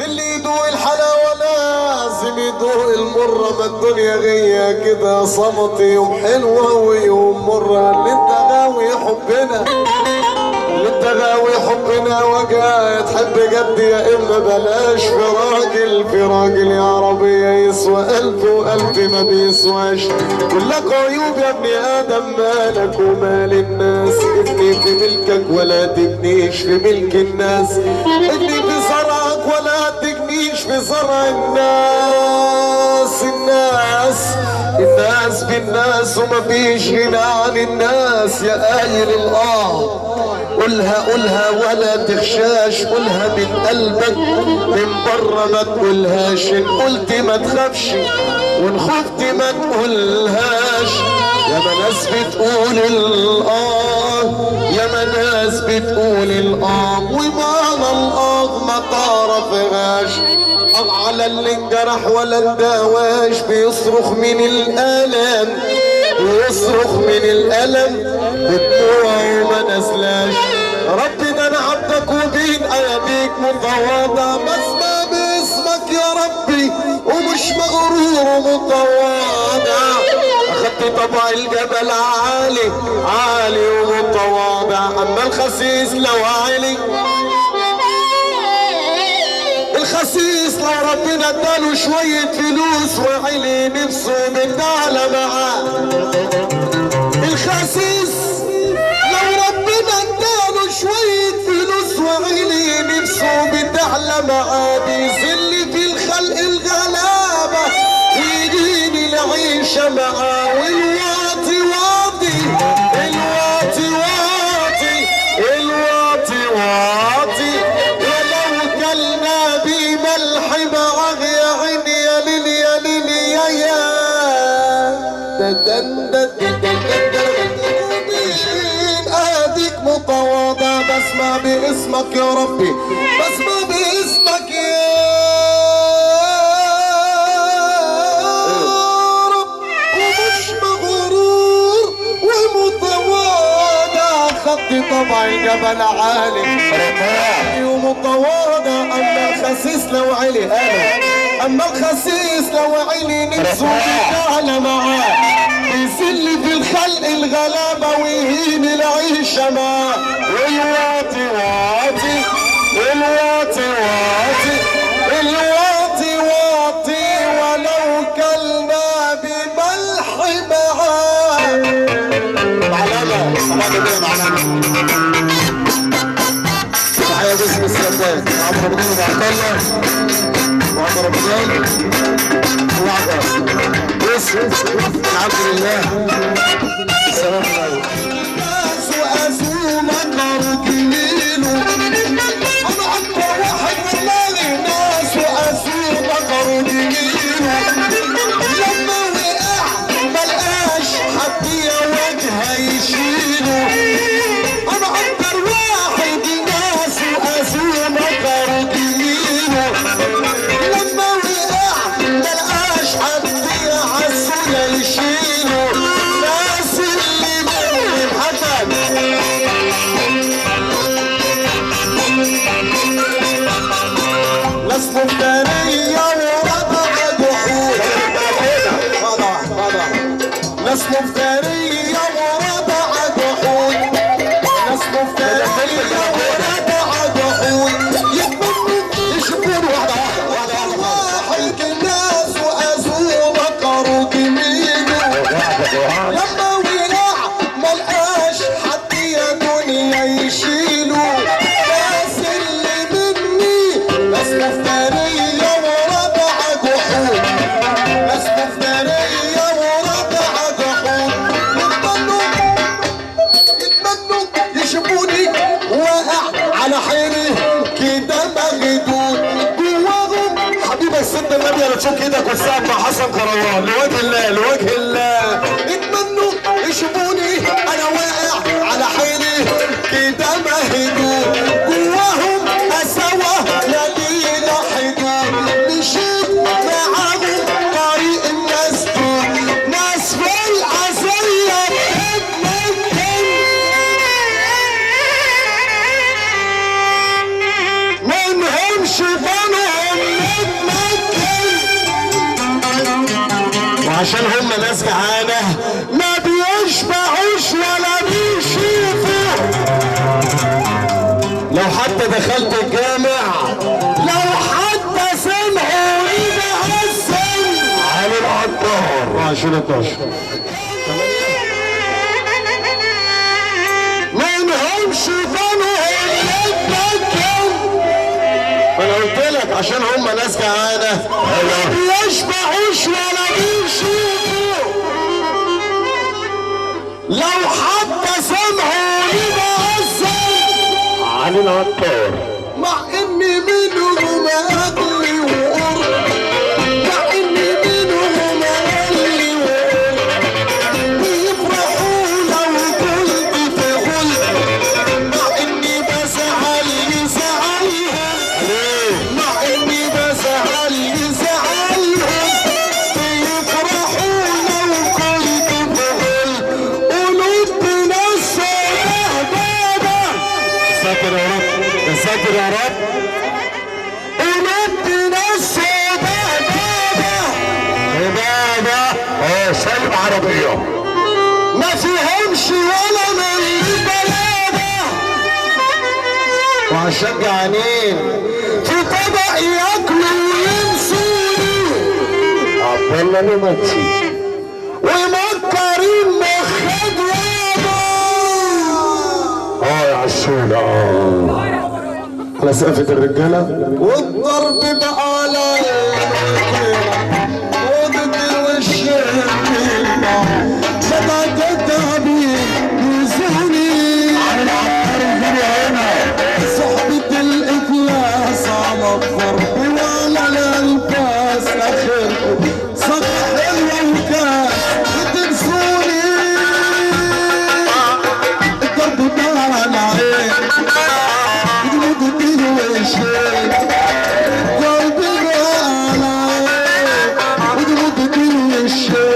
اللي يدوق الحلاوة لازم يدوق المرة، ما الدنيا غية كده صمت، يوم حلوة ويوم مرة. اللي انت غاوي حبنا، اللي انت غاوي حبنا وجاي تحب جد يا اما بلاش. في راجل، في راجل يا عربية يسوى ألف وألف ما بيسواش. كلك عيوب يا ابن آدم، مالك ومال الناس؟ ابني في ملكك ولا تبنيش في ملك الناس، ابني في زرعك ولا تجنيش في زرع الناس. الناس الناس بالناس ومفيش غنى عن الناس. يا قايل الآه قولها قولها ولا تخشاش، قولها من قلبك من بره ما تقولهاش. ان قلت ما تخافش وان خفت ما تقولهاش. يا ما ناس بتقول الآه، يا ما ناس بتقول الآه، ومعنى الآه ما تعرفهاش. على اللي انجرح ولا اندواش، بيصرخ من الألم، بيصرخ من الألم بدموعه ما نزلاش. ربي ده انا عبدك وبين ايديك متواضع، بسمع باسمك يا ربي ومش مغرور ومتواضع. اخدت طبع الجبل عالي عالي ومتواضع، اما الخسيس لو عالي، الخسيس لو ربنا اداله شوية فلوس وعلي نفسه بتعلى معاه. الخسيس لو ربنا اداله شوية فلوس وعلي نفسه بتعلى معاه، بيذل في الخلق الغلابة ويجيني العيشة معاه. والواطي واطي، الواطي واطي، الواطي واطي، ولو كلنا بملح معاه يا عيني يا ليل يا ليل يا يا دن دن دن دن دن. اديك متواضع، بسمع باسمك يا ربي، بسمع باسمك يا رب، ومش مغرور ومتواضع. خدت طبع الجبل عالي ومتواضع، اما الخسيس لو علي، اما الخسيس لو علي نفسه بتعلى معاه، بيذل في الخلق الغلابة ويهين العيشة معاه. والواطي واطي، الواطي واطي، الواطي واطي، ولو كلنا بملح معاه. معلمة صباح الخير معلمة. تحية باسم السادات عمرو رمضان وعبد الله وعمر رمضان وعبد باسم العبد لله. السلام عليكم. ناس وأزوم مكر جميلة، أنا أكبر واحد والله. ناس وأزوم مكر جميلة، لما وقع ملقاش حد يا وجهه يشيله. أنا أكبر واحد، ناس وأزوم مكر جميلة، لما وقع ملقاش حد يا عسولة يشيله. ناس اللي مني محمد ناس مفترية وربع جحود، ناس مفترية وربع جحود، ناس مفترية وربع جحود، يتمنوا يشوفوني واحدة واحدة واحد. الناس وأزوم مكروا جميلة، لما ولع ملقاش حد يا دنيا يشيله. ناس اللي مني ناس مفترية وربع جحود، ناس مفترية وربع جحود، يتمنوا يتمنوا يشوفوني واقع على حيلي كده مغدود جواهم. حبيبك سيدنا النبي انا تشوف ايدك والسقف مع حسن كروان لوجه الله، لوجه الله. يتمنوا يشوفوني انا واقع على حيلي كده مهدود جواهم، قساوة لا لينا حدود، مشيت معاهم طريق المسدود، ناس في العزية بتتمكن منهمش فنهم. جعانة ما بيشبعوش ولا بيشوفوا. لو حتى دخلت الجامع، لو حتى سمعوا يبقى علي العطار 2012. منهمش فنهم يتبكوا. ما انا قلت لك عشان هم ناس جعانة ما بيشبعوش ولا بيشوفوا. لو حتى سمعوا يبقى علي العطار. مع اني منهم اغلي وقر، مع اني منهم اغلي وقر، بيفرحوا لو كنت في غل، مع اني بزعل لزعلهم، مع اني بزعل لزعلهم، بيفرحوا لو كنت في غل، قلوب بنص بابا. ساتر يا رب، يا ساتر يا رب. قلوب بنص بابا. عبادة سايق عربية ما فيهمش ولا من البلادة، وعشان جعانين في طبق ياكلوا وينسوني، عبد الله نمتي ومكرين مخد يابا. يا عسولة على سقفة الرجالة. والضرب بقى على وضد الوش سبعة التعبير يزوني. علي العطار الدنيا هنا. صحبة الإفلاس على الضرب وعلى الأنفاس، آخركم صبح حلوة وكاس بتنسوني. الضرب بقى على العين وجود الوشين، الضرب بقى على العين وجود الوشين.